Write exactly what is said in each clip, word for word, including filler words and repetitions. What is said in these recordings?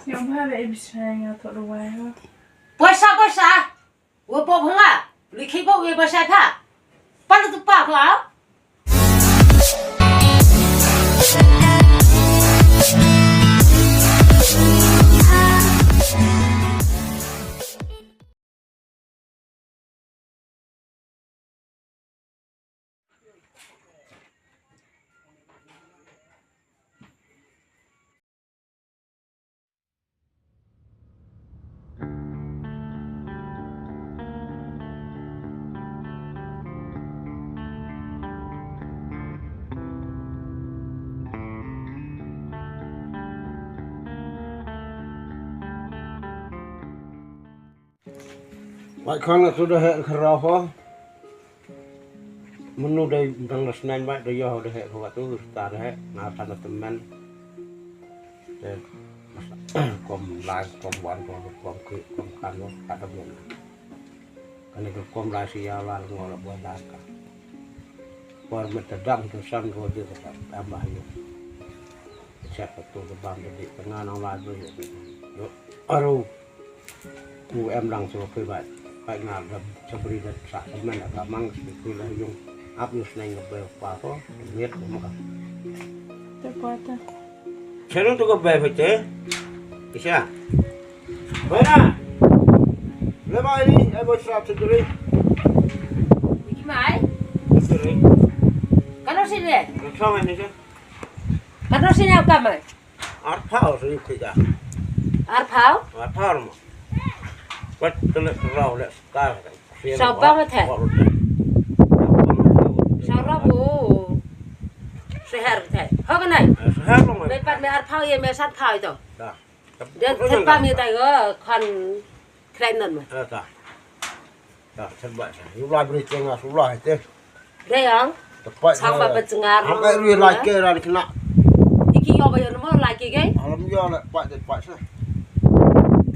Ïa ba ha ba e bishna nga thoh da wai ho. Poisa, poisa. Wa pop hanga. Likhi ba wa poisa pha. Palu tu pa pha. Wat khon nga tu da heh khraw ho. Menu dei dang da snen bai da yoh da heh khwa tu ta da heh nga ta da temen. Te kom lai kom wan kom kom ki kom kan lo ka da bon. Kane ka kom lai si ya la ngo la bon da ka. Por me ta dang tu san ro de ka ta ba yo. Siapa tu ka bang de ka ngan ang lai do yo. Yo. Aru. Ku em lang shu phi bai. Bai nga da shu bri da sa ka men ka mang shu phi la yung. Ap yu sneng ka bai pa ko. Miet ko ma ka. Te pa ta. Chanu tu ka bai phi te. Isa. Bai na. Le bai ni ai bai srap sendiri. Iki mai. Sendiri. Kano sini? Kano sini? Kano sini apa mai? Arphaw sa yu khika. Arphaw? Arphaw ma. Wat tele raw le ka. Saw bang the. Saw rabu. Seher the. Ho ka nai? Seher ma. Me pat me arphaw ye me sat phaw ito. Da. Dan the pa me ta yo khan kren nan ma. Da. Dah, serba sah. Yu lai beri tengah sulah itu. Dei ang. Tepat. Sang ba pechengar. Angkat ri lai ke ran kena. Iki yo ba yo nemo lai ke ke. Alam yo le pat de pat sah.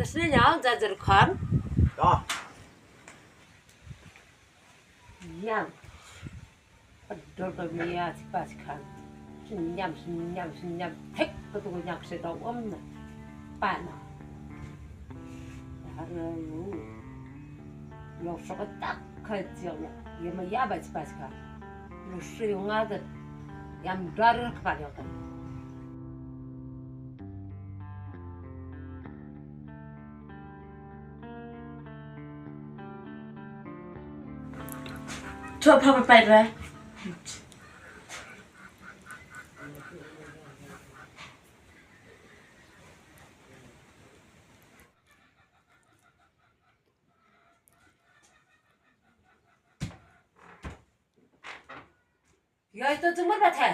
Tesne nya jajar khan. Dah. Yang. Dor ka mia si pas khan. Sunyam, sunyam, sunyam. Thik ka tu nyak se dong om na. Pana. Har na lu. Lo sok tak ka jiang ya. Ye ma ya ba si pas khan. Lu se nga de. Yam dar ka pa yo kan. Chop ha pa pai ra. Yoi to jumur ba the.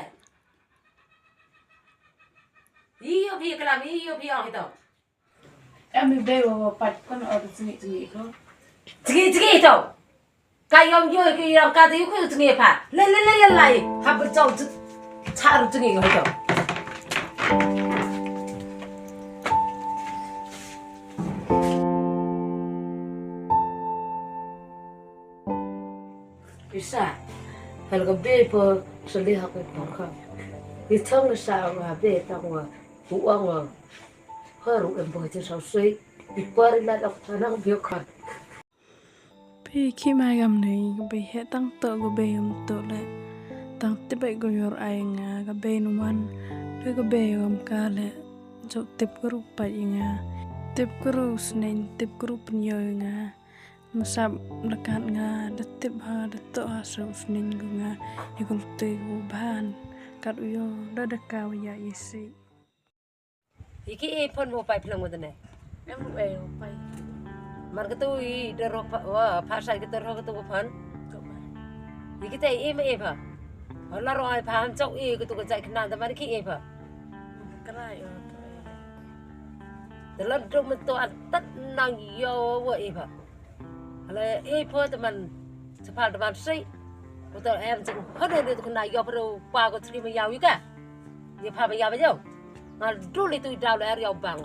Iyo phi kalam, iyo phi ong to. Em be wo pat kon or jngi jngi ko. Jngi jngi to. Ka yom yo ki yom ka ti ku jngi pha. Le le le le lai. Ha bu chau char jngi ko to. Isa, hal ka bei pa sali ha ka por ka. I thong sa wa bei tang wa u ong wa. Haru em bo je sau sui. I por i la dok tanang bio ka. Pi ki ma gam nei ka bei he tang to ka bei um to le. Tang tip ai ko yor ai nga ka bei numan. Le ka bei um ka le. Jok tip ka rup pai nga. Tip ka rup sneng, tip ka rup nyoy nga. Masap lekat nga da tip ha da toh ha sa u sning gu nga. Ikul te gu ban kat u yo da da ka u ya isi. Iki e phone mo pai phlang mo tane. Em e pai. Mar katu i da ro pha wa pha sai katu ro katu phone. Iki te e me e pha. Hola ro ai pha ham chok e katu ka jai khna da mar ki e pha. Krai o. Da la dum to at tat nang yo wa e pha. Ala e pho te man, sephal te man sei. Ko to em jing, hado ne to kena yo pho pa ko tri ma yaw ika. Ye pha ma yaw ba yo. Ngal dul itu daw le er yo bang.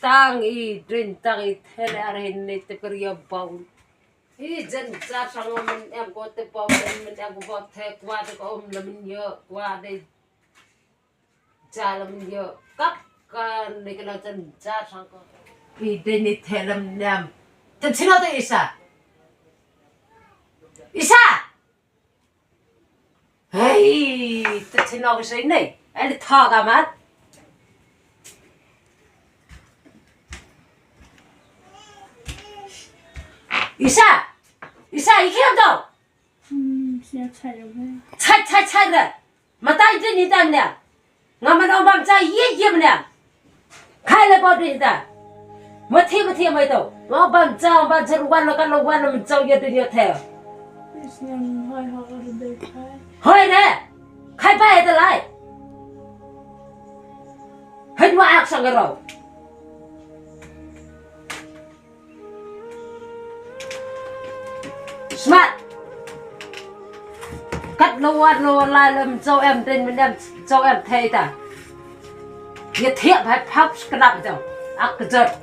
Tang i drin tang i thele are ne te kar ya bau. I jen ja sang men em ko te bau den men em ko bau te kwa de ko om le men yo kwa de ja le men yo kap ka ne ke la jen ja sang ko. I drin i thele men em. Te chino te isa. Isa. Hei, te chino ke sei nei. Ai le tha ka mat. Isa. Isa, i kiam tau. Hmm, siap saya be. Chai, chai, chai re. Matai je ni tam ne. Nga man ong bam cha ye ye mane. Khai le bau ding ta. Ma thi ma thi mai to. Nga bam cha bam cha wan lo kan lo wan lo man chau ye ding ye the. Is nem hai ha ur de khai. Hoi ne. Khai ba ye te lai. Hai dua ak sang ro. Smat. Kat lo wan lo lai lem chau em den men em chau em thei ta. Ye thiap hai phap knap chau. Ak kejot.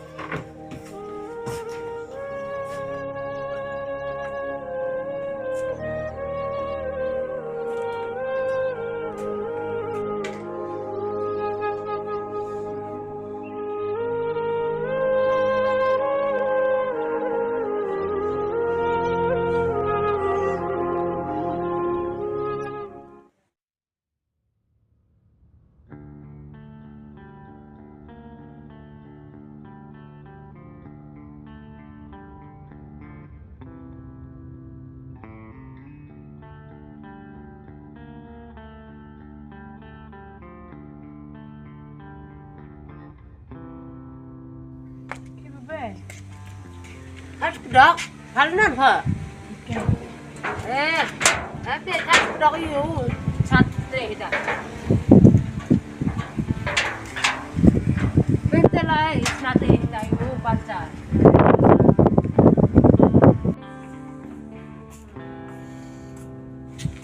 Ki ba be. Hap dok, hal nan ha. Eh, hap dok yu, sat te da. Bente lai, sat te da yu, pansa.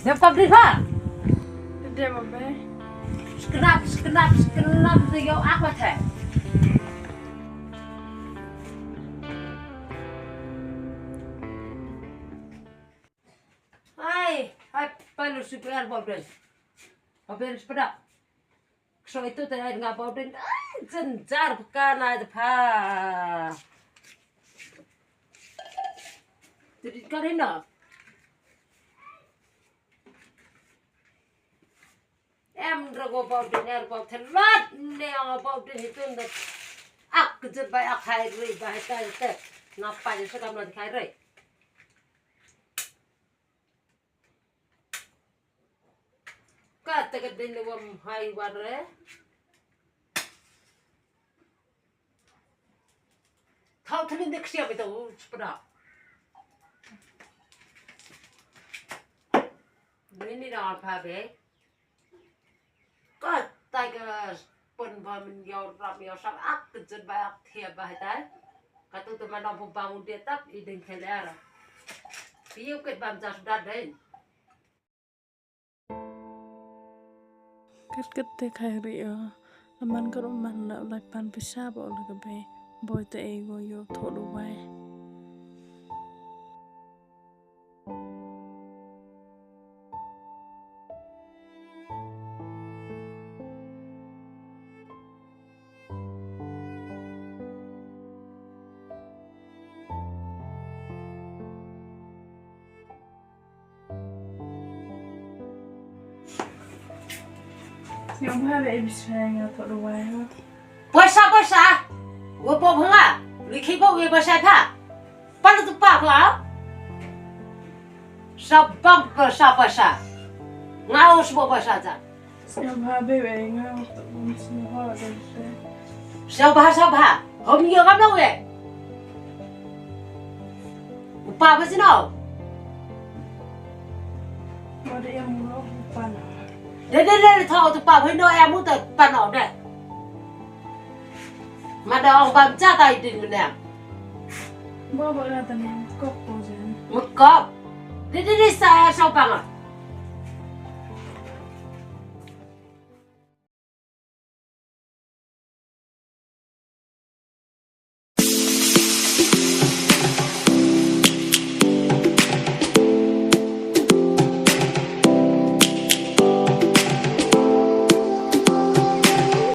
Dep kap di pha. Dep ba be. Skenap, skenap, skenap de yo apa the. Ai, ai, palu super bau den. Bau den sepeda. So itu te ai nga bau den. Ai, jenjar pekana aja pha. Jadi karina. Em rego bau den er bau the lat ne ang bau den hitun da. Ak kejut bai ak hai rei bai tai te. Ngapa je sekam lan khai rei. Ka te ka den le wam hai wan re. Thau thling de ksia bita u sepeda. Ni ni na pha be. Ka tai ka pun ba min yau rap yau sap ak kejut ba ak thia ba tai. Ka tu tu ma nong pun ba mun dia tap i ding kele ara. Piu ket bam jas dat dei. Kat kat te khai ri o. Aman ka ruh man la lai pan pisa ba u la ka bei. Boi te ei go yo tho du wai. Sñiawbha ba i bishai nga thoh da wai ha. Poisa, poisa. Wa pok pha nga. Likhi pok wa poisa pha. Pan tu pa pha. Sa bam poisa, poisa. Nga u sbo poisa ta. Sñiawbha be be nga thoh bam sñiawbha da se. Sñiawbha, sñiawbha. Hom yo ngam long we. U pa ba sino. Mo de em mo u pa na. De de de de tho tu pa hoi no em u ta pa no de. Ma da ong bam cha tai din ne. Bo bo la ta ne kop ko jen. Mo kop. De de de sa ya so pa nga.